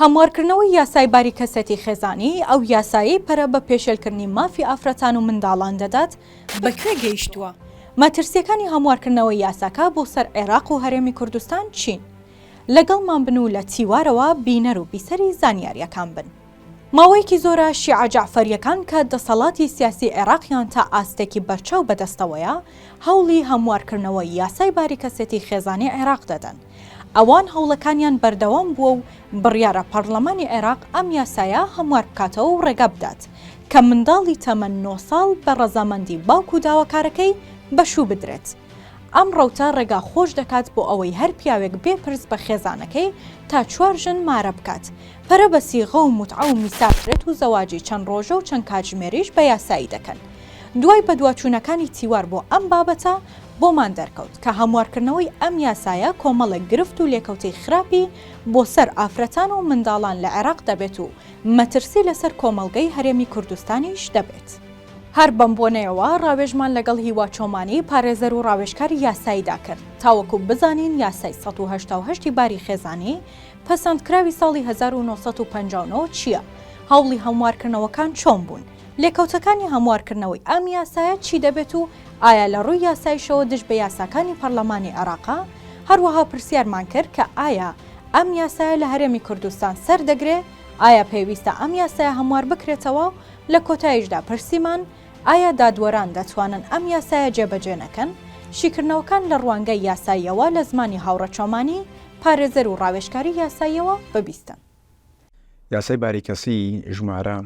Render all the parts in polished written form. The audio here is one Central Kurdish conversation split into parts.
هەموارکردنەوەی یاسای باری کەسێتی خێزانی، ئەو یاسایەی پەرە بە پێشێلکردنی مافی ئافرەتان و منداڵان دەدات، بە کوێ گەیشتووە؟ مەترسییەکانی هەموارکردنەوەی یاساکە بۆ سەر عێراق و هەرێمی کوردستان چین؟ لەگەڵمان بن و لە تیوارەوە بینەر و بیسەری زانیارییەکان بن. ماوەیەکی زۆرە شیعە جەعفەرییەکان کە دەسەڵاتی سیاسی عێراقیان تا ئاستێکی بەرچاو بەدەستەوەیە، هەوڵی هەموارکردنەوەی یاسای باری کەسێتی خێزانی عێراق دەدەن. ئەوان هەوڵەکانیان بەردەوام بووە و بڕیارە پەڕلەمانی عێراق ئەم یاسایە هەموار بکاتەوە و ڕێگا بدات کە منداڵی تەمەن نۆ ساڵ بە ڕەزامەندی باوک و داواکارەکەی بە شوو بدرێت. ئەم ڕەوتە ڕێگا خۆش دەکات بۆ ئەوەی هەر پیاوێک بێ پرس بە خێزانەکەی تا چوار ژن مارە بکات، پەرە بە سیغە و موتعە و میساق درێت و زەواجی چەند ڕۆژە و چەند کاتژمێریش بە یاسایی دەکەن. دوای بەدواچوونەکانی تیوار بۆ ئەم بابەتە، بۆمان دەرکەوت کە هەموارکردنەوەی ئەم یاسایە کۆمەڵێک گرفت و لێکەوتەی خراپی بۆ سەر ئافرەتان و منداڵان لە عێراق دەبێت و مەترسی لەسەر کۆمەڵگەی هەرێمی کوردستانیش دەبێت. هەر بەم بۆنەیەوە ڕاوێژمان لەگەڵ هیوا چۆمانی، پارێزەر و ڕاوێژکاری یاساییدا کرد، تاوەکو بزانین یاسای 188 ی باری خێزانی پەسەندکراوی ساڵی 1959 چییە؟ هەوڵی هەموارکردنەوەکان چۆن بوون؟ لێکەوتەکانی هەموارکردنەوەی ئەم یاسایە چی دەبێت و ئایا لە ڕووی یاسایشەوە دژ بە یاساکانی پەرلەمانی عێراقە؟ هەروەها پرسیارمان کرد کە ئایا ئەم یاسایە لە هەرێمی کوردستان سەردەگرێ؟ ئایا پێویستە ئەم یاسایە هەموار بکرێتەوە و لە کۆتاییشدا پرسیمان ئایا دادوەران دەتوانن ئەم یاسایە جێبەجێ نەکەن؟ شیکردنەوەکان لە ڕوانگەی یاساییەوە لە زمانی هاوڕێ چۆمانی، پارێزەر و ڕاوێژکاری یاساییەوە ببیستن. یاسای باری کەسی ژمارە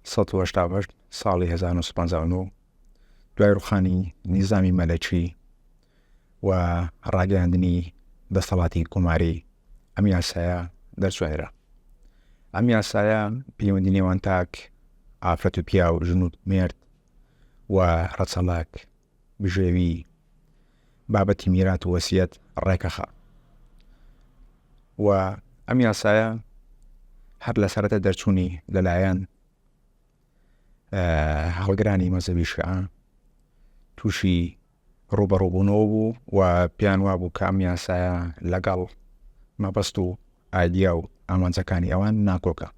188 ساڵی 1959 دوای ڕوخانی نیزامی مەلەکی و ڕاگەیاندنی دەسەڵاتی کۆماری ئەم یاسایە دەرچوێنرا. ئەم یاسایە پەیوەندی نێوان تاک، ئافرەت و پیاو، ژن و مێرد و ڕەچەڵەک، بژێوی، بابەتی میرات و وەسیەت ڕێکەخا. و ئەم یاسایە هەر لە سەرەتای دەرچوونی لەلایەن هەڵگرانی مەزەبی شیعە تووشی ڕووبەڕووبوونەوە بوو و پێیان وابوو کە ئەم یاسایە لەگەڵ مەبەست و ئایدیا و ئامانجەکانی ئەوان ناکۆکە.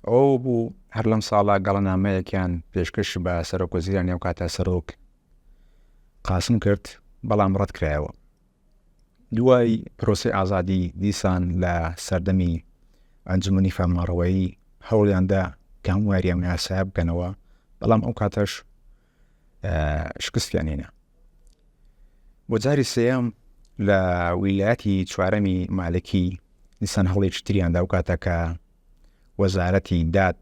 ئەوە بوو هەر لەم ساڵە گەڵەنامەیەکیان پێشکەش بە سەرۆک وەزیرانی ئەو کاتە سەرۆک قاسم کرد، بەڵام ڕەتکرایەوە. دوای پرۆسەی ئازادی دیسان لە سەردەمی ئەنجومەنی فەرمانڕەوایی هەوڵیاندا کە هەمواری ئەم یاسایە بکەنەوە، بەڵام ئەو کاتەش شکستیان هێنا. بۆ جاری سێیەم لە ویلایەتی چوارەمی مالکی دیسان هەوڵێکی تریان دا و کاتە کە وەزارەتی داد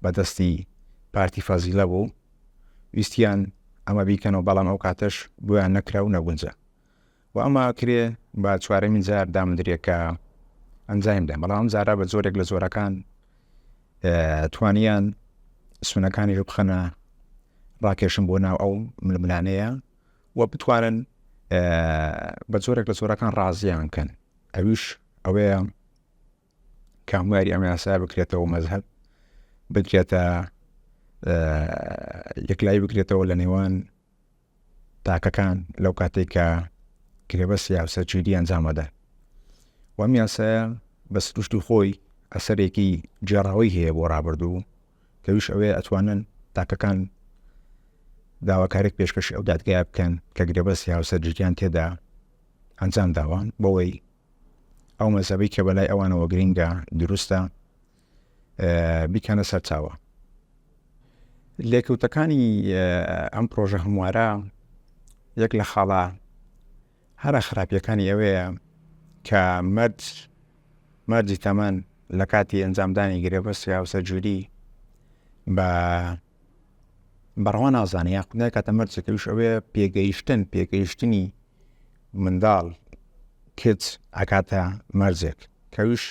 بەدەستی پارتی فەزیلە بوو ویستیان ئەمە بیکەنەوە بەڵام ئەو کاتەش بۆیان نەکرا و نەگونجا و ئەمە کرێ بە چوارەمین جار دامدرێ کە ئەنجایم دەن بەڵام ئەم جارە بە جۆرێک لە جۆرەکان توانیان سونەکانی بخەنە ڕاکێشن بۆ ناو ئەو ململانەیە و بتوانن بە جۆرێک لە جۆرەکان ڕازیان کەن ئەویش ئەوەیە کە هەمواری ئەم یاسا بکرێتەوە مەزهب بکرێتە یەکلایی بکرێتەوە لە نێوان تاکەکان لەو کاتێک کە گرێبەستی هاوسەرگیری ئەنجامەدەن و ئەم یاسایە بە سروشتی خۆی ئەسەرێکی گێڕاوەی هەیە بۆ ڕابردوو کەویش ئەوەیە ئەتوانن تاکەکان داواکارێک پێشکەشی ئەو دادگای بکەن کە گرێبەستی هاوسەرگیریان تێدا ئەنجام داوە بەوەی ئەو مەزەبەی کە بەلای ئەوانەوە گرینگە دروستە بیکەنە سەرچاوە. لێکەوتەکانی ئەم پرۆژە هەموارە یەک لە خاڵە هەرە خراپیەکانی ئەوەیە کە مەرج مەرجی تەمەن لە کاتی ئەنجامدانی گرێبەستی هاوسەرگیری بە بەڕەوا نازانێ یاخود ناکاتە مەرجێک ئەویش ئەوەیە پێگەیشتن پێگەیشتنی منداڵ کچ ئەکاتە مەرجێک کەویش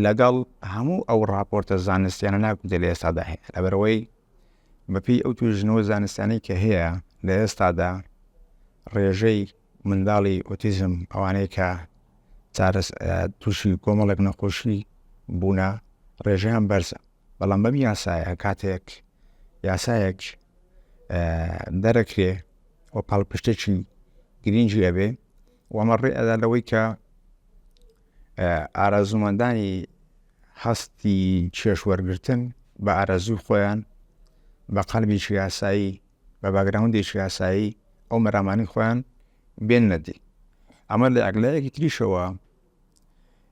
لەگەڵ هەموو ئەو راپۆرتە زانستیانە ناکوتێ لە ئێستادا هەیە لەبەرەوەی بەپێی ئەو توێژینەوە زانستیانەی کە هەیە لە ئێستادا ڕێژەی منداڵی ئۆتیزم ئەوانەی کە چارەس تووشی کۆمەڵێک نەخۆشی بوونە ڕێژەیان بەرزە بەڵام بەم یاسایە کاتێک یاسایەک دەرەکرێ و پاڵپشتێکی گرینگی ئەبێ و ئەمە ڕێ ئەدا لەوەی کە ئارەزوومەندانی هەستی چێژ وەرگرتن بە ئارەزووی خۆیان بە قەلبێکی یاسایی بە باگراوندێکی یاسایی ئەو مەرامانی خۆیان بێننە دی. ئەمە لە لایەکی تریشەوە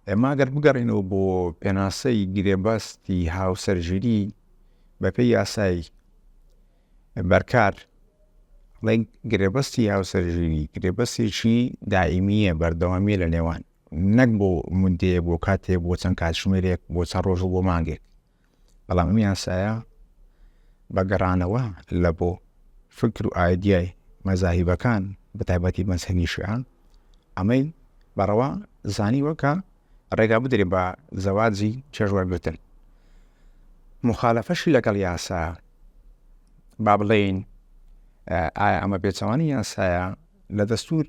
ئێمە گەر بگەڕێینەوە بۆ پێناسەی گرێبەستی هاوسەرگیری بەپێی یاسای بەرکار ئەڵێ گرێبەستی هاوسەرگیری گرێبەستێکی دائیمیە بەردەوامیە لە نێوان نەک بۆ مدەیە بۆ کاتێک بۆ چەند کاتژمێرێک بۆ چەند ڕۆژ و بۆ مانگێک بەڵام ئەم یاسایە بە گەڕانەوە لە بۆ فکر و ئایدیای مەزاهیبەکان بە تایبەتی مەزهەبی شیعە ئەمەی بەڕەوا زانیوە کە ڕێگا بدرێ بە زەواجی چێژ وەرگرتن مخالەفەشی لەگەڵ یاسا با بڵێین ئایا ئەمە پێچەوانی یاسایە لە دەستور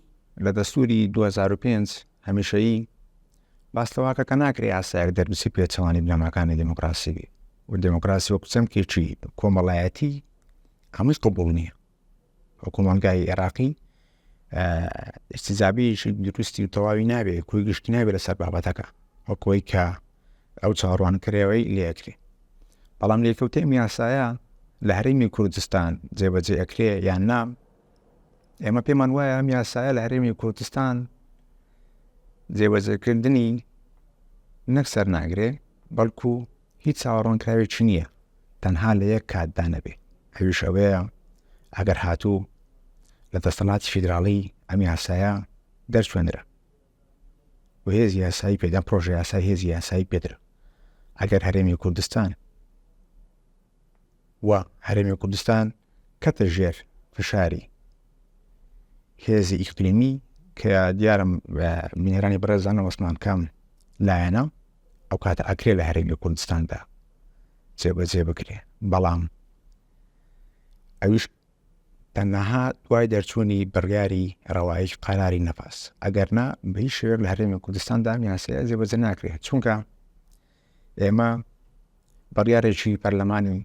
لە دەستوری 2005 هەمیشەیی باس لەوەکە کە ناکرێ یاسایەک دەربچی پێچەوانی بنەماکانی دێموکراسی بێ و دێموکراسی وەک چەمکێکی کۆمەڵایەتی هەمووی قبوڵ نییە و کۆمەڵگای عێراقی ئیستیجابیەکی دروستی و تەواوی نابێ کۆی گشتی نابێ لەسەر بابەتەکە وەکەوەی کە ئەو چاوەڕوانکرێەوەی لێکرێ بەڵام لێکەوتەی یاسایە لە هەرێمی کوردستان جێبەجێ ئەکرێ یان نا ئێمە پێمان وایە ئەم یاسایە لە هەرێمی کوردستان جێبەجێکردنی نەک سەر ناگرێ بەڵکو هیچ چاوەڕوانکراوێکی نییە تەنها لە یەک کاتدا نەبێ ئەویش ئەوەیە ئەگەر هاتوو لە دەسەڵاتی فیدراڵی ئەم یاسایە دەرچوێنرا و هێزی یاسایی پێدا پرۆژە یاسای هێزی یاسایی پێدرا ئەگەر هەرێمی کوردستان و هەرێمی کوردستان کەتە ژێر فشاری هێزی ئیقلیمی کە دیارم بینەرانی بەڕێزانە وەسمان کام لایەنە ئەو کاتە ئەکرێ لە هەرێمی کوردستاندا جێبەجێ بکرێ بەڵام ئەویش تەنها دوای دەرچوونی بڕیاری ڕەوایی قەراری نەفاس ئەگەر نا بە هیچ شێوەیەک لە هەرێمی کوردستاندا ئەم یاسایە جێبەجێ ناکرێت چونکە ئێمە بڕیارێکی پەرلەمانی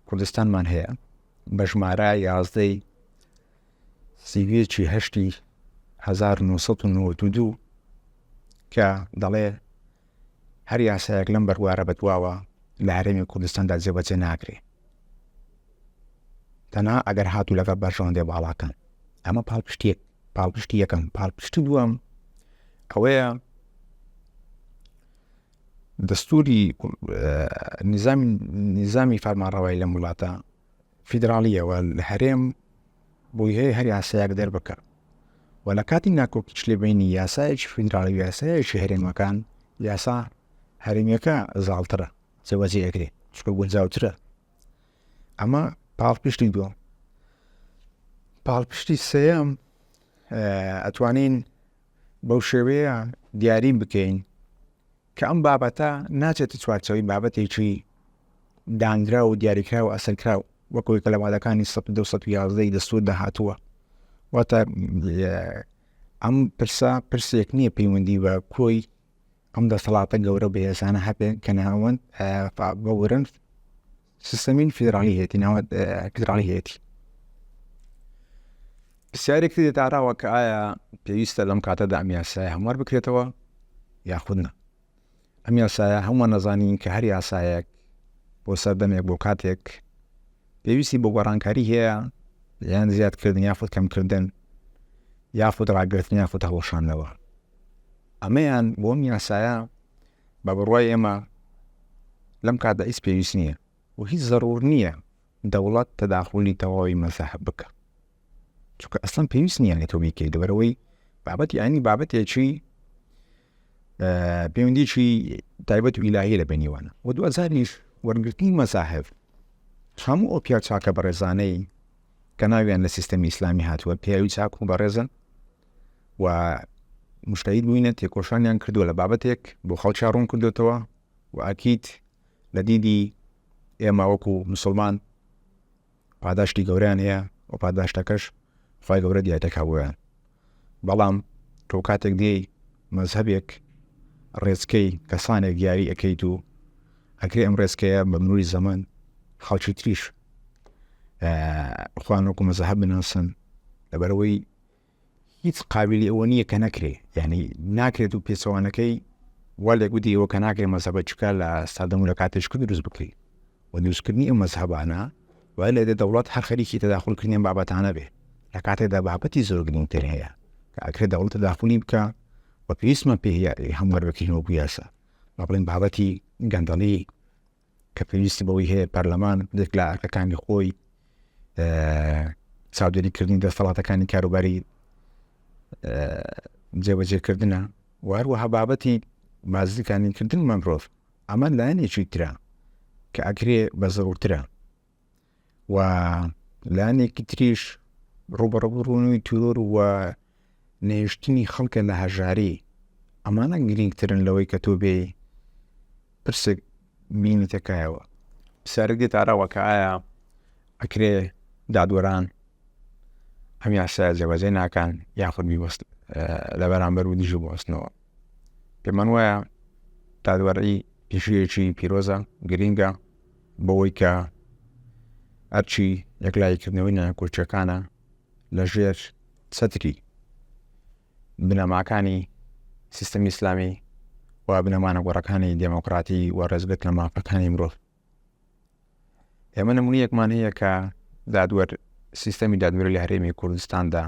کوردستانمان هەیە بە ژمارە یازدەی سیویەکی هەشتی 1992 کە دەڵێ هەر یاسایەک لەم بەروارە بەدواوە لە هەرێمی کوردستاندا جێبەجێ ناکرێ تەنها ئەگەر هاتوو لەگەڵ بەرژەوەندێ باڵاکان ئەمە پاڵپشتیەک پاڵپشتی یەکەم پاڵپشتی دووەم ئەوەیە دەستوری نظامی نظامی فەرمانڕەوای لەم وڵاتە فیدراڵیەوە لە هەرێم بۆی هەیە هەر یاسایەک دەربکە و لە کاتی ناکۆکیش لە بینی یاسایەکی فیدراڵی و یاسایەکی هەرێمەکان یاسا هەرێمیەکە زاڵترە جێبەجێ ئەکرێ چونکە گونجاوترە ئەمە پاڵپشتی دووەم پاڵپشتی سێیەم ئەتوانین بەو شێوەیە دیاری بکەین کە ئەم بابەتە ناچێتە چوارچەوەی بابەتێکی دانراو و دیاریکراو و ئەسەرکراو وەکەوەی کە لە مادەکانی 1970 دەستوردا هاتووە واتە ئەم پرسە پرسێک نییە پەیوەندی بە کۆی ئەم دەسەڵاتە گەورە بەهێزانە هەبێ کە ناوەند بەورن سیستەمین فیدراڵی هەیەی ناوە فیدراڵی هەیەی پرسیارێک دێتە ئاراوە کە ئایا پێویستە لەم کاتەدا ئەم یاسایە هەموار بکرێتەوە یاخود نا ئەم یاسایە هەمووان نەزانین کە هەر یاسایەک بۆ سەردەمێک بۆ کاتێک پێویستی بۆ گۆڕانکاری هەیە یان زیادکردن یاخود کەمکردن یاخود ڕاگرتن یاخود هەڵوەشاندنەوە ئەمەیان بۆ ئەم یاسایە بە بڕوای ئێمە لەم کاتدا هیچ پێویست نییە و هیچ زەڕور نییە دەوڵەت تەداخولی تەواوی مەزهەب بکە چونکە ئەسڵەن پێویست نییە لە تۆ بیکەیت لەبەرەوەی بابەتی ئاینی بابەتێکی پەیوەندیی تایبەت و ئیلاهی لە بینیوانە و دوجاریش وەرگرتنی مەزاهب هەموو ئەو پیا چاکە بەڕێزانەی کە ناویان لە سیستەمی ئیسلامی هاتووە پیاوی چاک و بەڕێزن و مشتهید بووینە تێکۆشانیان کردووە لە بابەتێک بۆ خەڵکیان ڕوون کردوێتەوە و ئەکید لە دیدی ئێمە وەکو مسلمان پاداشتی گەورەیان هەیە و پاداشتەکەش خوای گەورە دیاری دەکا بۆیان بەڵام تۆ کاتێک دێی مەزهەبێک ڕێچکەی کەسانێک دیاری ئەکەیت و ئەکرێ ئەم ڕێچکەیە بە مروری زەمەن خەڵکی تریش خۆیان وەکو مەزهەب بناسن لەبەرەوەی هیچ قابلی ئەوە نییە کە نەکرێ یعنی ناکرێت و پێچەوانەکەی. وا لێک بدەیەوە کە ناکرێ مەزهەبە چکە لە سەردەم و لە کاتێک دروست بکەی و دروستکردنی ئەم مەزهەبانە وای لێ دێ دەوڵەت هەر خەریکی تەداخولکردنی ئەم بابەتانە بێ لە کاتێکدا بابەتی زۆر گرنگتر هەیە کە ئەکرێ دەوڵەت تەداخولی بکا و پێویستمان پێ هەیە هەموار بکەین وەکو یاسا با بڵێین بابەتی گەندەڵی کە پێویستی بەوەی هەیە پەرلەمان یەک لە ئەرکەکانی خۆی چاودێریکردنی دەسەڵاتەکانی کاروباری جێبەجێکردنە و هەروەها بابەتی بازرگانیکردن بە مرۆڤ ئەمە لایەنێکی ترە کە ئەکرێ بە زەرورترە و لایەنێکی تریش ڕوبەڕوبوونەوەی تیرۆر و نەهێشتنی خەڵکە لە هەژاری ئەمانە گرنگترن لەوەی کە تۆ بێ پرسێک بینیتە کایەوە. پرسیارێک دێتە ئاراوە کە ئایا ئەکرێ دادوەران ئەم یاسایە جێبەجێ ناکەن یاخود بیوەست لە بەرامبەر و دژی بوەستنەوە پێمان وایە دادوەری پیشەیەکی پیرۆزە گرینگە بەوەی کە ئەرچی یەکلاییکردنەوەی ناکۆکیەکانە لەژێر چەتری بنەماکانی سیستەمی ئیسلامی و بنەما نەگۆڕەکانی دێمۆکڕاتی و ڕێزگرتن لە مافەکانی مرۆڤ. ئێمە نمونەیەکمان هەیە کە دادوەر سیستەمی دادوەری لە هەرێمی کوردستاندا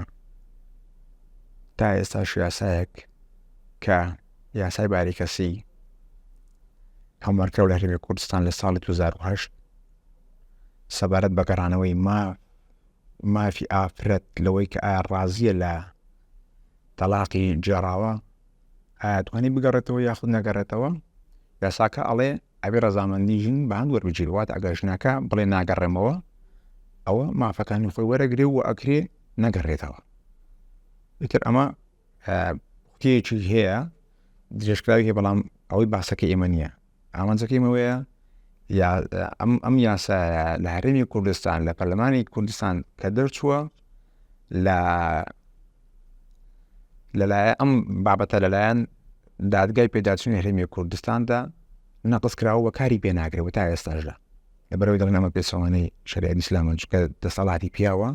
تا ئێستاش یاسایەک کە یاسای باری کەسی هەموارکراو لە هەرێمی کوردستان لە ساڵی 2008 سەبارەت بە گەڕانەوەی ما مافی ئافرەت لەوەی کە ئایا ڕازیە لە تەلاقی گێڕاوە ئایا توانی بگەڕێتەوە یاخود نەگەڕێتەوە یاساکە ئەڵێ ئەبێ ڕەزامەندی ژن بە هەند وەربگیرێ واتە ئەگەر ژنەکە بڵێ ناگەڕێمەوە ئەوە مافەکانی خۆی وەرەگرێ و ئەکرێ نەگەڕێتەوە ئیتر ئەمە پوختەیەکی هەیە درێژکراوی هەیە بەڵام ئەوەی باسەکە ئێمە نییە ئامانجەکەی ئێمەوەیە ئەم ئەم یاسایە لە هەرێمی کوردستان لە پەرلەمانی کوردستان کە دەرچووە لە لەلایەن ئەم بابەتە لەلایەن دادگای پێداچوونی هەرێمی کوردستاندا نەقص کراوە و کاری پێ ناکرێت و تا ئێستاشدا لەبەرەوەی دەڵێن ئەمە پێچەوانەی شەریعەتی ئیسلامە چونکە دەسەڵاتی پیاوە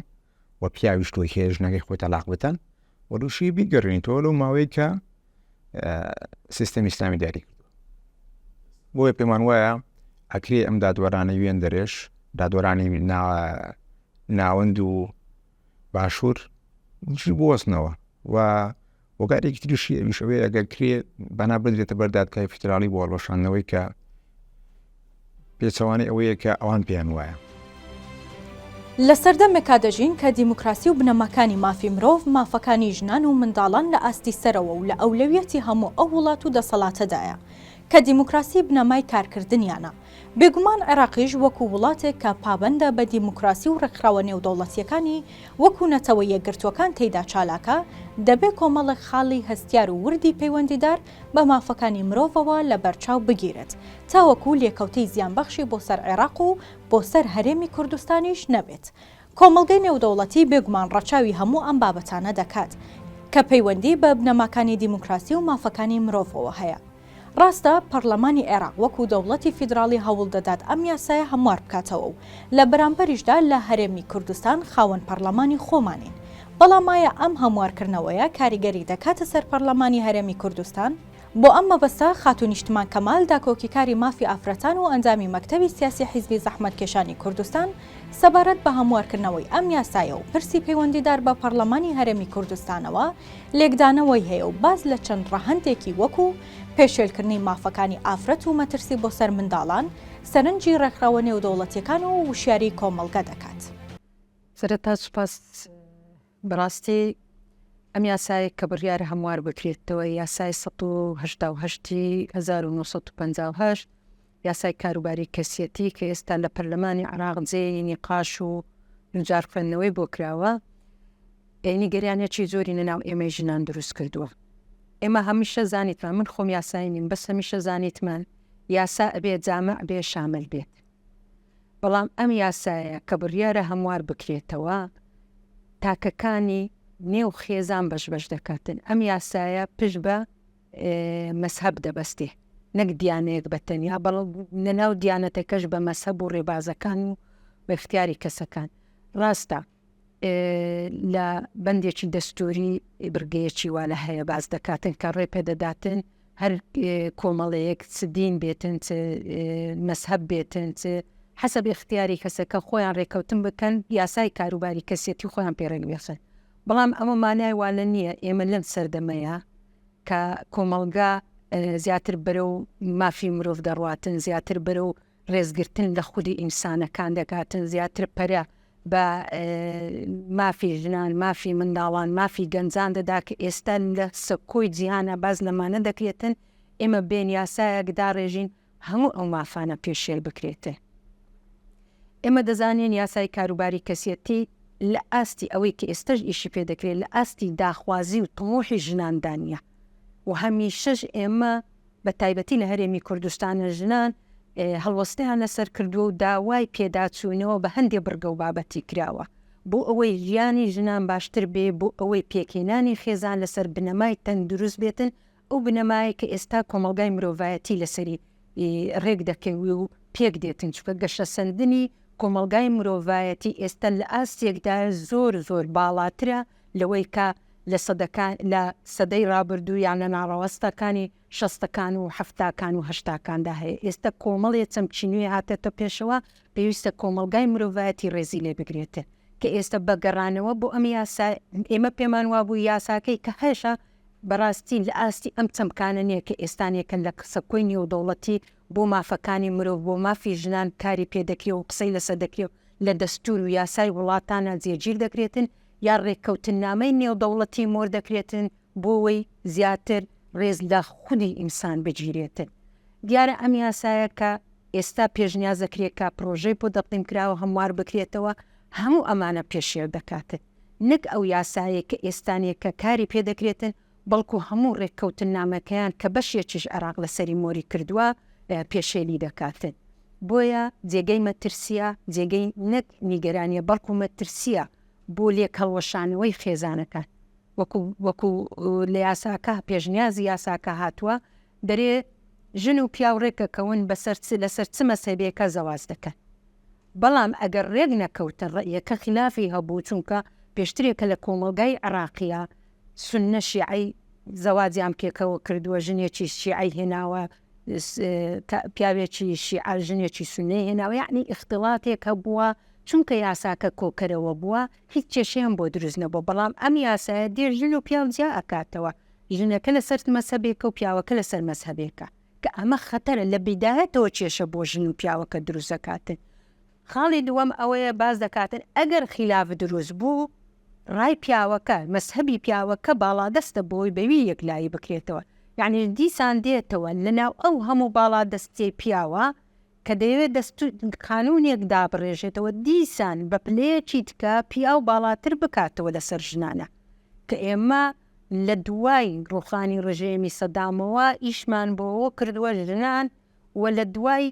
و پیاویش تۆی هەیە ژنەکەی خۆی تەلاق بتەن و دووشی بیگەڕێنیتەوە لەو ماوەی کە سیستەمی ئیسلامی دیاری کردووە بۆیە پێمان وایە ئەکرێ ئەم دادوەرانە وێن دەرێش دادوەرانی ناوەند و باشوور دژی بوەستنەوە و هۆکارێکی تریشی ئەویش ئەوەیە ئەگەر کرێ بەنا بدرێتە بەر دادگای فیدراڵی بۆ هەڵوەشاندنەوەی کە پێچەوانەی ئەوەیە کە ئەوان پێیان وایە. لە سەردەمێکا دەژین کە دیموکراسی و بنەماکانی مافی مرۆڤ، مافەکانی ژنان و منداڵان لە ئاستی سەرەوە و لە ئەولەویەتی هەموو ئەو وڵات و دەسەڵاتەدایە کە دیموکراسی بنەمای کارکردنیانە. بێگومان عێراقیش وەکو وڵاتێک کە پابەندە بە دیموکراسی و ڕێکخراوە نێودەوڵەتییەکانی وەکو نەتەوە یەکگرتووەکان تێیدا چالاکە، دەبێ کۆمەڵێک خاڵی هەستیار و وردی پەیوەندیدار بە مافەکانی مرۆڤەوە لەبەرچاو بگیرێت تاوەکو لێکەوتەی زیانبەخشی بۆ سەر عێراق و بۆ سەر هەرێمی کوردستانیش نەبێت. کۆمەڵگەی نێودەوڵەتی بێگومان ڕەچاوی هەموو ئەم بابەتانە دەکات کە پەیوەندی بە بنەماکانی دیموکراسی و مافەکانی مرۆڤەوە هەیە. ڕاستە پەڕلەمانی عێراق وەکو دەوڵەتی فیدراڵی هەوڵ دەدات ئەم یاسایە هەموار بکاتەوە و لە بەرامبەریشدا لە هەرێمی کوردستان خاوەن پەڕلەمانی خۆمانین، بەڵام ئایا ئەم هەموارکردنەوەیە کاریگەری دەکاتە سەر پەڕلەمانی هەرێمی کوردستان؟ بۆ ئەم مەبەستە خاتوو نیشتمان کەمال داکۆکیکاری مافی ئافرەتان و ئەندامی مەکتەبی سیاسی حیزبی زەحمەتکێشانی کوردستان سەبارەت بە هەموارکردنەوەی ئەم یاسایە و پرسی پەیوەندیدار بە پەڕلەمانی هەرێمی کوردستانەوە لێکدانەوەی هەیە و باس لە چەند ڕەهەندێکی وەکو پێشێلکردنی مافەکانی ئافرەت و مەترسی بۆ سەر منداڵان، سەرنجی ڕێکخراوە نێودەوڵەتییەکان و وشیاریی کۆمەڵگە دەکات. سەرەتا سوپاس بەڕاستی ئەم یاسایە کە بڕیارە هەموار بکرێتەوە یاسای 188 1958 یاسای کاروباری کەسیەتی کە ئێستا لە پەرلەمانی عراق جێی نیقاش و دووجار خوێندنەوەی بۆ کراوە نیگەرانیەکی زۆری لەناو ئێمەی ژنان دروست کردووە. ئێمە هەمیشە زانیتمان، من خۆم یاسایی نیم، بەس هەمیشە زانیتمان یاسا ئەبێ جامع بێ شامل بێت. بەڵام ئەم یاسایە کە بڕیارە هەموار بکرێتەوە تاکەکانی نێو خێزان بەش بەش دەکاتن. ئەم یاسایە پشت بە مەزهەب دەبەستێ نەک دیانەیەک بە تەنیا، بەڵام لەناو دیانەتەکەش بە مەزهەب و ڕێبازەکان و بە ئیختیاری کەسەکان. ڕاستە لە بەندێکی دەستووری بڕگەیەکی وا لە هەیە باس دەکاتن کە ڕێ پێدەداتن. هەر کۆمەڵەیەک چ دین بێتن چ مەزهەب بێتن چ حەسەب ئیختیاری کەسەکە خۆیان ڕێکەوتن بکەن یاسای کاروباری کەسیەتی خۆیان پێ ڕێک بخەن بەڵام ئەمە مانای وانە نییە ئێمە لەم سەردەمەیە کە کۆمەڵگا زیاتر بەرەو مافی مرۆڤ دەڕواتن زیاتر بەرەو ڕێزگرتن لە خودی ئینسانەکان دەکاتن، زیاتر پەرە بە مافی ژنان، مافی منداڵان، مافی گەنجان دەدا کە ئێستا لە سەکۆی جیهانا باس لەمانە دەکرێتن، ئێمە بێین یاسایەک داڕێژین هەموو ئەو مافانە پێشێل بکرێتن. ئێمە دەزانین یاسای کاروباری کەسیەتی لە ئاستی ئەوەی کە ئێستەش ئیشی پێ دەکرێت لە ئاستی داخوازی و تموحی ژناندا نییە و هەمیشەش ئێمە بە تایبەتی لە هەرێمی کوردستانە ژنان هەڵوەستەیان لەسەر کردووە و داوای پێداچوونەوە بە هەندێ بڕگە و بابەتی کراوە بۆ ئەوەی ژیانی ژنان باشتر بێ، بۆ ئەوەی پێکهێنانی خێزان لەسەر بنەمای تەندروست بێتن، ئەو بنەمایەی کە ئێستا کۆمەڵگای مرۆڤایەتی لەسەری ڕێک دەکەوی و پێک دێتن، چونکە گەشەسەندنی کۆمەڵگای مرۆڤایەتی ئێستا لە ئاستێکدایە زۆر زۆر باڵاترە لەوەی کە لە سەدەکان لە سەدەی ڕابردوو یان لە ناڕەوەستەکانی شەستەکان و حەفتاکان و هەشتاکاندا هەیە. ئێستا کۆمەڵێ چەمکی نوێ هاتەتە پێشەوە، پێویستە کۆمەڵگای مرۆڤایەتی ڕێزی لێ بگرێت. کە ئێستا بە گەڕانەوە بۆ ئەم یاسا، ئێمە پێمان وابوو یاساکەی کە هەشە بەڕاستی لە ئاستی ئەم چەمکانە نییە کە ئێستانێکە لە سەکۆی نێودەوڵەتی بۆ مافەکانی مرۆڤ، بۆ مافی ژنان کاری پێ دەکرێ و قسەی لەسەر دەکرێ و لە دەستوور و یاسای وڵاتانا جێگیر دەکرێتن. یا ڕێککەوتننامەی نێودەوڵەتی مۆر دەکرێتن بۆوەی زیاتر ڕێز لە خودی ئینسان بگیرێتن. دیارە ئەم یاسایە کە ئێستا پێشنیاز دەکرێت کە پرۆژەی بۆ دەقدیم کراوە هەموار بکرێتەوە هەموو ئەمانە پێشێل دەکاتن. نەک ئەو یاسایەی کە ئێستانێکە کاری پێ دەکرێتن بەڵکو هەموو ڕێککەوتننامەکەیان کە بەشێکیش عێراق لەسەری مۆری کردووە پێشێلی دەکاتن. بۆیە جێگەی مەترسییە، جێگەی نەک نیگەرانییە بەڵکو مەترسییە بۆ لێکهەڵوەشانەوەی خێزانەکان. وەکو وەکو لە یاساکە پێشنیازی یاساکە هاتووە دەرێ ژن و پیاو ڕێکەکەون بەسەر چ لەسەر چ مەسەبێکە زەواج دەکەن. بەڵام ئەگەر ڕێک نەکەوتن ڕەئیەکە خیلافی هەبوو چونکە پێشترێکە لە کۆمەڵگای عێڕاقیا سوننە شیعەی زەواجیان پێکەوە کردووە ژنێکی شیعەی هێناوە پیاوێکی شیعە ژنێکی سوننەی هێناوە یەعنی ئیختڵاتێک هەبووە چونکە یاساکە کۆکەرەوە بووە هیچ کێشەیان بۆ دروست نەبووە بەڵام ئەم یاسایە دێ ژن و پیاو جیا ئەکاتەوە ژنەکە لەسەر مەزهەبێکە و پیاوەکە لەسەر مەزهەبێکە کە ئەمە خەتەرە لە بیدایەتەوە کێشە بۆ ژن و پیاوەکە دروست دەکاتن. خاڵی دووەم ئەوەیە باس دەکاتن ئەگەر خیلاف دروست بوو ڕای پیاوەکە، مەزهەبی پیاوەکە باڵادەستە بۆی بەوی یەکلایی بکرێتەوە. یەعنی دیسان دێتەوە لەناو ئەو هەموو باڵادەستیەی پیاوە کە دەیەوێت دەستور قانونێک دابڕێژێتەوە دیسان بە پلەیەکی دیکە پیاو باڵاتر بکاتەوە لەسەر ژنانە کە ئێمە لە دوای ڕوخانی ڕژێمی سەدامەوە ئیشمان بۆوە کردووە ژنان و لە دوای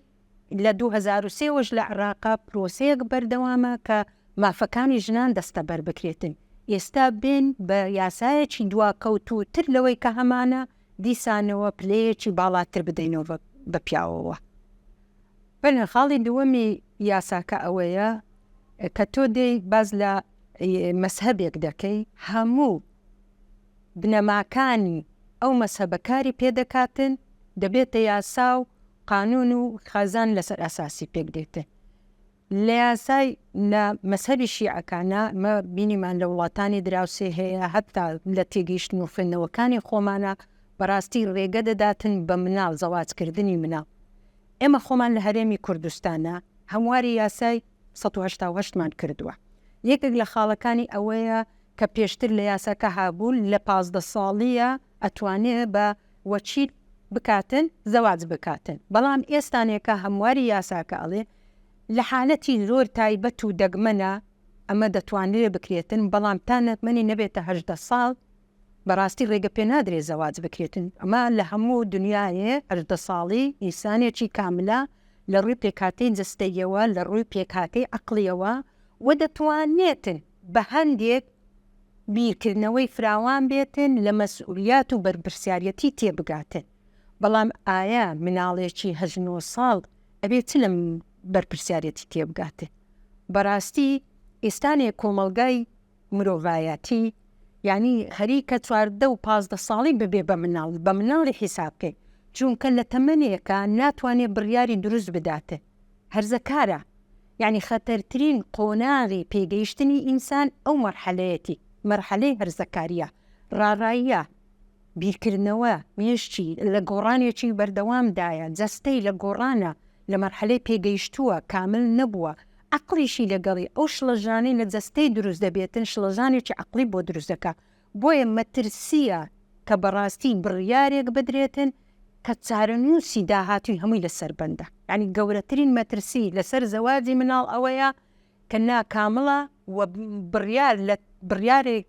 لە 2003 وەش لە عێراقا پرۆسەیەک بەردەوامە کە مافەکانی ژنان دەستەبەر بکرێتن ئێستا بێن بە یاسایەکی دواکەوتوو تر لەوەی کە هەمانە دیسانەوە پلەیەکی باڵاتر بدەینەوە بە پیاوەوە. بەڵێ خاڵی دووەمی یاساکە ئەوەیە کە تۆ دێی باس لە مەزهەبێک دەکەی هەموو بنەماکانی ئەو مەزهەبە کاری پێ دەکاتن دەبێتە یاسا و قانون و خازان لەسەر ئەساسی پێک دێتن. لە یاسای لە مەزهەبی شیعەکانا مە بینیمان لە وڵاتانی دراوسێ هەیە هەتا لە تێگەیشتن و خوێندنەوەکانی خۆمانا بەڕاستی ڕێگە دەداتن بە مناڵ زەواج کردنی مناڵ ئێمە خۆمان لە هەرێمی کوردستانا هەمواری یاسای 188 مان کردووە یەکێک لە خاڵەکانی ئەوەیە کە پێشتر لە یاساکە هابوو لە 15 ساڵیە ئەتوانێ بە وەکیل بکاتن زەواج بکاتن بەڵام ئێستانێکە هەمواری یاساکە ئەڵێ لە حالەتی زۆر تایبەت و دەگمەنە ئەمە دەتوانرێ بکرێتن بەڵام تا نەتمەنی نەبێتە 18 ساڵ بەڕاستی ڕێگە پێ نادرێ زەواج بکرێتن ئەمە لە هەموو دنیاێ 18 ساڵی ئینسانێکی کاملە لە ڕووی پێکهاتەی جەستەیەوە لە ڕووی پێکهاتەی عەقڵیەوە و دەتوانێتن بە هەندێک بیرکردنەوەی فراوان بێتن لە مەسئولیات و بەرپرسیاریەتی تێبگاتن بەڵام ئایا مناڵێکی هەشت نۆ ساڵ ئەبێ چ لەم بەرپرسیارەتی تێبگاتن بەڕاستی ئێستانێ کۆمەڵگای مرۆڤایەتی یانی خەریکە 14 و 15 ساڵی ببێ بە مناڵ بە مناڵی حیساب بکەین. چونکە لە تەمەنێکا ناتوانێ بڕیاری دروست بداتن هەرزەکارە یانی خەتەرترین قۆناغی پێگەیشتنی ئینسان ئەو مەرحەلەیەتی مەرحەلەی هەرزەکاریە ڕاڕاییە بیرکردنەوە مێشکی لە گۆڕانێکی بەردەوامدایە جەستەی لە گۆڕانە لە مەرحەلەی پێگەیشتووە کامل نەبووە عەقڵیشی لەگەڵی ئەو شڵەژانەی لە جەستەی دروست دەبێتن شڵەژانێکی عەقڵی بۆ دروست دەکا بۆیە مەترسییە کە بەڕاستی بڕیارێک بدرێتن کە چارەنووسی داهاتووی هەمووی لەسەر بەندە. یانی گەورەترین مەترسی لەسەر زەواجی مناڵ ئەوەیە کە ناکامڵە و بڕیار لە بڕیارێک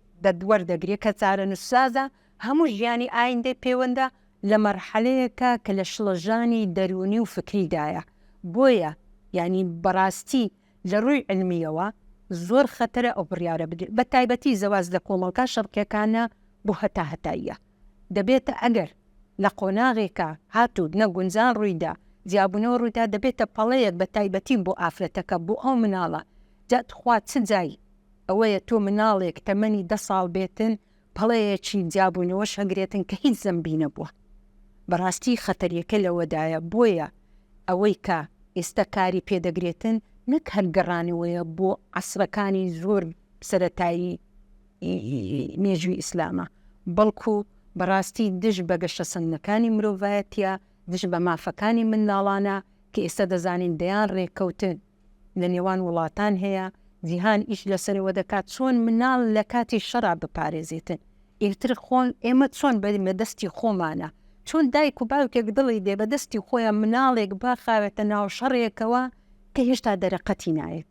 وەردەگرێت کە چارەنووسسازە، هەموو ژیانی ئایندەی پێوەندە لە مەرحەلەیەکە کە لە شڵەژانی دەروونی و فکریدایە. بۆیە یانی بەڕاستی لە ڕووی عیلمییەوە زۆر خەتەرە ئەو بڕیارە بدرێت، بە تایبەتی زەواج لە کۆمەڵگا شەرقییەکانا بۆ هەتا هەتاییە دەبێتە ئەگەر لە قۆناغێکا هاتوو نەگونجان ڕوویدا جیابوونەوە ڕوویدا دەبێتە پەڵەیەک بە تایبەتی بۆ ئافرەتەکە بۆ ئەو مناڵە جا تخوا چ جای ئەوەیە تۆ مناڵێک تەمەنی دە ساڵ بێتن پەڵەیەکی جیابوونەوەش هەگرێتن کە هیچ زەمبی نەبووە. بەڕاستی خەتەریەکە لەوەدایە بۆیە ئەوەی کە ئێستا کاری پێدەگرێتن نەک هەر گەڕانەوەیە بۆ عەسرەکانی زۆر سەرەتایی مێژووی ئیسلامە بەڵکو بەڕاستی دژ بە گەشەسەندنەکانی مرۆڤایەتیە دژ بە مافەکانی منداڵانە کە ئێستا دەزانین دەیان ڕێککەوتن لە نێوان وڵاتان هەیە، جیهان ئیش لەسەرەوە دەکات چۆن مناڵ لە کاتی شەڕا بپارێزێتن، ئیتر خۆ ئێمە چۆن بەرین بە دەستی خۆمانە، چۆن دایک و باوکێک دڵی دێ بە دەستی خۆیان مناڵێک بخاوێتە ناو شەڕێکەوە کە هێشتا دەرەقەتی نایەت،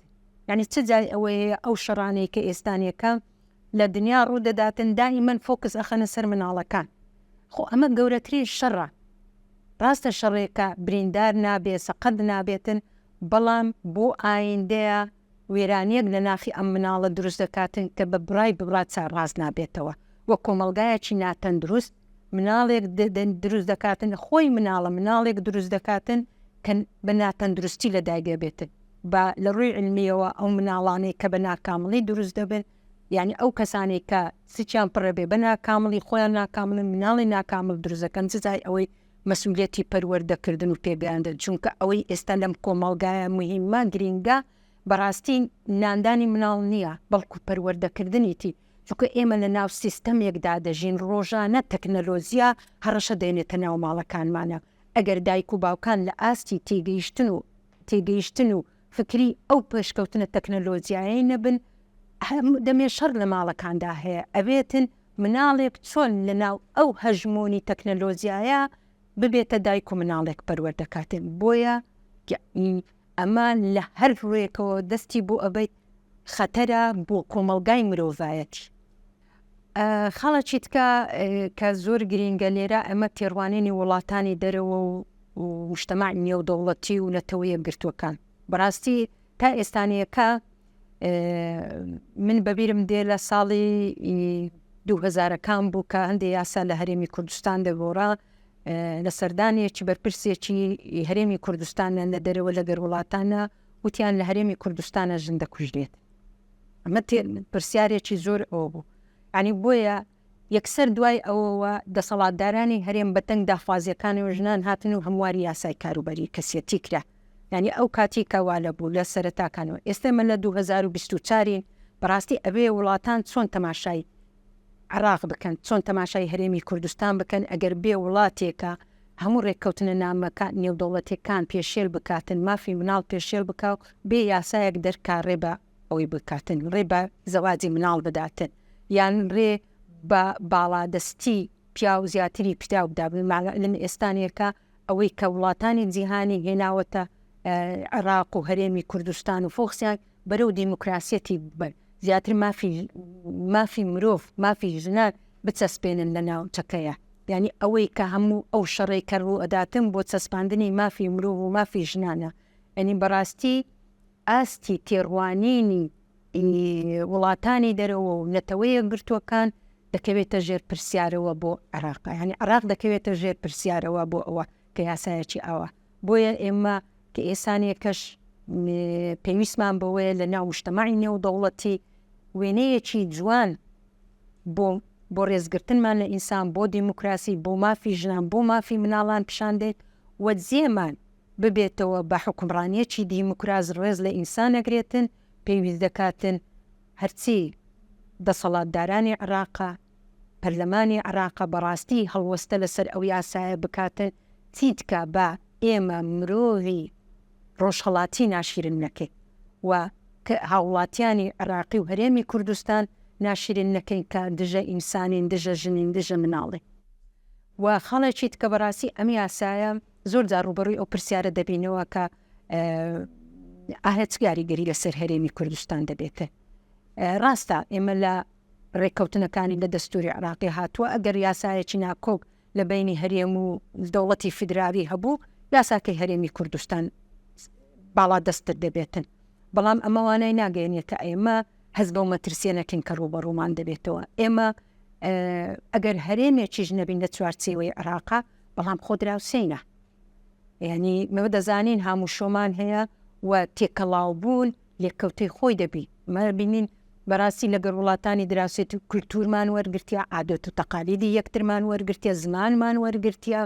یانی چ جای ئەوەیە ئەو شەڕانەی کە ئێستانێکە لە دنیا ڕوو دەداتن دائیمەن فۆکس ئەخەنە سەر مناڵەکان خۆ ئەمە گەورەترین شەڕە ڕاستە شەڕێکە بریندار نابێ سەقەت نابێتن بەڵام بۆ ئایندەیە وێرانیەک لە ناخی ئەم مناڵە دروست دەکاتن کە بە برای بڕا چا ڕاست نابێتەوە وە کۆمەڵگایەکی ناتەندروست مناڵێک دروست دەکاتن خۆی مناڵە مناڵێک دروست دەکاتن کە بە ناتەندروستی لە دایک دەبێتن بە لە ڕووی علمیەوە ئەو مناڵانەی کە بە ناکامڵی دروست دەبن یعنی ئەو کەسانەی کە سچیان پڕە بێ بە ناکامڵی خۆیان ناکامڵن مناڵی ناکامڵ دروست دەکەن چ جای ئەوەی مەسئولیەتی پەروەردەکردن و پێگەیاندن، چونکە ئەوەی ئێستا لەم کۆمەڵگایە موهیمە گرینگە بەڕاستی ناندانی مناڵ نییە بەڵکو پەروەردەکردنیتی، چونکە ئێمە لە ناو سیستەمێکدا دەژین ڕۆژانە تەکنەلۆجیا هەڕەشە دێنێتە ناو ماڵەکانمانە، ئەگەر دایک و باوکان لە ئاستی تێگەیشتن و تێگەیشتن و فکری ئەو پێشکەوتنە تەکنەلۆجیایەی نەبن دەمێ شەڕ لە ماڵەکاندا هەیە ئەبێتن مناڵێک چۆن لەناو ئەو هەژموونی تەکنەلۆجیایە ببێتە دایک و مناڵێک پەروەردە کاتێ بۆیە ئەمە لە هەر ڕوویەکەوە دەستی بۆ ئەبەیت خەتەرە بۆ کۆمەڵگای مرۆڤایەتی. خاڵێکی تکە کە زۆر گرینگە لێرە ئەمە تێڕوانینی وڵاتانی دەرەوە و مجتەمەعی نێودەوڵەتی و نەتەوە یەکگرتووەکان بەڕاستی تا ئێستانەیەکە من بەبیرم دێ لە ساڵی دوو هەزارەکان بوو کە هەندێک یاسا لە هەرێمی کوردستان دەگۆڕا لە سەردانێکی بەرپرسێکی هەرێمی کوردستانە لە دەرەوە لەگەر وڵاتانە وتیان لە هەرێمی کوردستانە ژن دەکوژرێت ئەمە پرسیارێکی زۆر ئەوە بوو ینی بۆیە یەکسەر دوای ئەوەوە دەسەڵاتدارانی هەرێم بە دەنگ داخوازیەکانەوە ژنان هاتن و هەمواری یاسای کاروبەری کەسیەتی کرا یانی ئەو کاتی کە وا لە بوو لە سەرەتاکانەوە ئێستا ئێمە لە 2024 ین بەڕاستی ئەبێ وڵاتان چۆن تەماشای عراق بکەن چۆن تەماشای هەرێمی کوردستان بکەن ئەگەر بێ وڵاتێکە هەموو ڕێککەوتنە نامەکان نێودەوڵەتیەکان پێشێل بکاتن مافی مناڵ پێشێل بکا و بێ یاسایەک دەرکا ڕێ بە ئەوەی بکاتن ڕێ بە زەواجی مناڵ بداتن یان ڕێ بە باڵادەستی پیاو زیاتری پیاو بدا لەم ئێستانێکە ئەوەی کە وڵاتانی جیهانی هێناوەتە عێراق و هەرێمی کوردستان و فۆکسیان بەرەو دیموکراسیەتی ببەن زیاتر مافی مافی مرۆڤ مافی ژنان بچەسپێنن لە ناوچەکەیە یعنی ئەوەی کە هەموو ئەو شەڕەی کە ڕوو ئەداتن بۆ چەسپاندنی مافی مرۆڤ و مافی ژنانە یعنی بەڕاستی ئاستی تێڕوانینی وڵاتانی دەرەوە و نەتەوە یەکگرتووەکان دەکەوێتە ژێر پرسیارەوە بۆ عێراق یانی عێراق دەکەوێتە ژێر پرسیارەوە بۆ ئەوە کە یاسایەکی ئاوا بۆیە ئێمە کە ئێسانێکەش پێویستمان بەوەیە لە ناو مجتەمەعی نێودەوڵەتی وێنەیەکی جوان بۆ. بۆ ڕێزگرتنمان لە ئینسان، بۆ دیموکراسی، بۆ مافی ژنان، بۆ مافی مناڵان پیشان دەین و جێمان ببێتەوە بە حوکمڕانیەکی دیموکراس ڕێز لە ئینسان ئەگرێتن، پێویست دەکاتن هەرچی دەسەڵاتدارانی عێراقە، پەرلەمانی عێراقە بەڕاستی هەڵوەستە لەسەر ئەو یاسایە بکاتن، چیتکە با ئێمە مرۆڤی ڕۆژهەڵاتی ناشیرن نەکەین و هاوڵاتیانی عێراقی و هەرێمی کوردستان ناشیرن نەکەین کە دژە ئینسانین، دژە ژنین، دژە مناڵین. و خاڵێکی تکە بەڕاستی ئەم یاسایە زۆر جار ڕووبەڕووی ئەو پرسیارە دەبینەوە کە ئایا چ کاریگەری لەسەر هەرێمی کوردستان دەبێت؟ ڕاستە ئێمە لە ڕێککەوتنەکانی لە دەستوری عراقی هاتووە ئەگەر یاسایەکی ناکۆک لە بەینی هەرێم و دەوڵەتی فیدرالی هەبوو یاساکەی هەرێمی کوردستان باڵا دەستتر دەبێتن بەڵام ئەمە وانای ناگەێنێت کە ئێمە هەست بەو مەترسیە نەکەین کە ڕووبەڕوومان دەبێتەوە ئێمە ئەگەر هەرێمێکیش نەبین لە چوارچێوەی عێراقا بەڵام خۆ دراوسێینە یعنی مەوە دەزانین هاموشۆمان هەیە و تێکەڵاو بوون لێکەوتەی خۆی دەبی مە بینین بەڕاستی لەگەر وڵاتانی دراوسێت و کولتورمان وەرگتیا عادەت و تەقالیدی یەکترمان وەرگتیە زمانمان وەرگتیە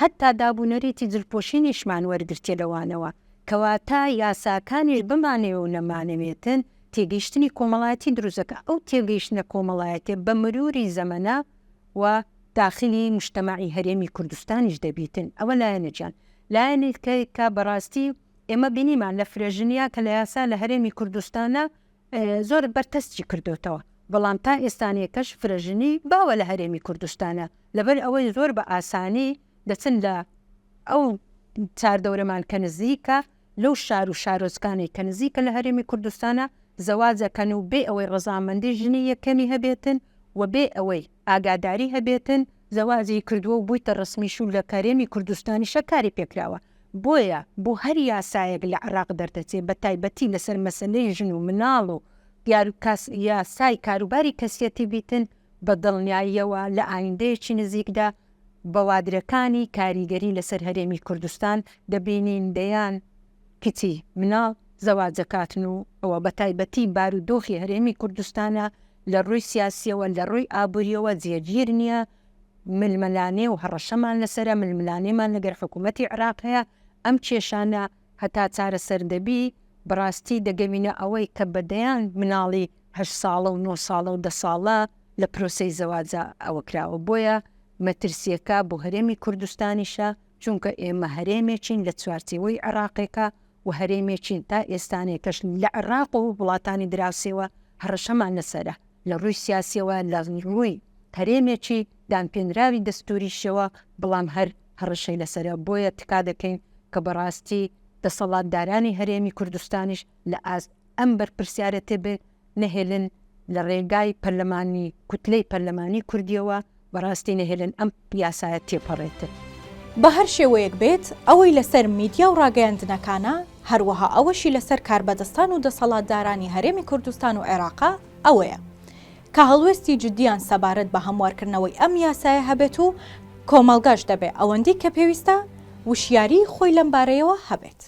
هەتا دابونەریتی جلپۆشینیشمان وەرگتیە لەوانەوە کەواتە یاساکانیش بمانەوێ و نەمانەوێتن تێگەیشتنی کۆمەڵایەتی دروست دەکا، ئەو تێگەیشتنە کۆمەڵایەتیە بە مروری زەمەنە و داخلی موجتەمەعی هەرێمی کوردستانیش دەبیتن، ئەوە لایەنێکیان. لایەنێکەی کە بەڕاستی ئێمە بینیمان لە فرەژنیا کە لە یاسا لە هەرێمی کوردستانە زۆر بەرتەسکی کردۆتەوە، بەڵام تا ئێستانێکەش فرەژنی باوە لە هەرێمی کوردستانە، لەبەر ئەوەی زۆر بە ئاسانی دەچن لە ئەو چاردەورەمان کە نزیکە لەو شار و شارۆچکانەی کە نزیکە لە هەرێمی کوردستانە زەواج ئەکەن و بێ ئەوەی ڕەزامەندی ژنی یەکەمی هەبێتن و بێ ئەوەی ئاگاداری هەبێتن زەواجی کردووە و بوویتە ڕەسمیش و لە هەرێمی کوردستانیشە کاری پێکراوە بۆیە بۆ هەر یاسایەک لە عێراق دەردەچێ بە تایبەتی لەسەر مەسەلەی ژن و مناڵ و یاسای کاروباری کەسیەتی بیتن بە دڵنیاییەوە لە ئایندەیەکی نزیکدا بەوادرەکانی کاریگەری لەسەر هەرێمی کوردستان دەبینین دەیان کچی مناڵ زەواجەکاتن و ئەوە بەتایبەتی بارودۆخی هەرێمی کوردستانە لە ڕووی سیاسیەوە لە ڕووی ئابووریەوە جێگیر نییە ململانێ و هەڕەشەمان لەسەرە ململانێمان لەگەر حکوومەتی عێراق هەیە ئەم کێشانە هەتا چارەسەر دەبی بەڕاستی دەگەوینە ئەوەی کە بە دەیان مناڵی هەشت ساڵە و نۆ ساڵە و دە ساڵە لە پرۆسەی زەواجا ئەوە کراوە بۆیە مەترسیەکە بۆ هەرێمی کوردستانیشە چونکە ئێمە هەرێمێکین لە چوارچێوەی عێراقێکە و هەرێمێکین تا ئێستانێکەش لە عێراق و وڵاتانی دراوسێوە هەڕەشەمان لەسەرە لە ڕووی سیاسیەوە لە ڕووی هەرێمێکی دانپێنراوی دەستوریشەوە بەڵام هەر هەڕەشەی لەسەرە بۆیە تکا دەکەین کە بەڕاستی دەسەڵاتدارانی هەرێمی کوردستانیش لە ئاست ئەم بەرپرسیارەتێ بێ نەهێلن لە ڕێگای پەرلەمانی کوتلەی پەرلەمانی کوردیەوە بەڕاستی نەهێلن ئەم یاسایە تێپەڕێتن. بە هەر شێوەیەک بێت ئەوەی لەسەر میدیا و ڕاگەیاندنەکانە، هەروەها ئەوەشی لەسەر کاربەدەستان و دەسەڵاتدارانی هەرێمی کوردستان و عێراقە ئەوەیە کە هەڵوێستی جدیان سەبارەت بە هەموارکردنەوەی ئەم یاسایە هەبێت و کۆمەڵگاش دەبێ ئەوەندەی کە پێویستە وشیاریی خۆی لەم بارەیەوە هەبێت.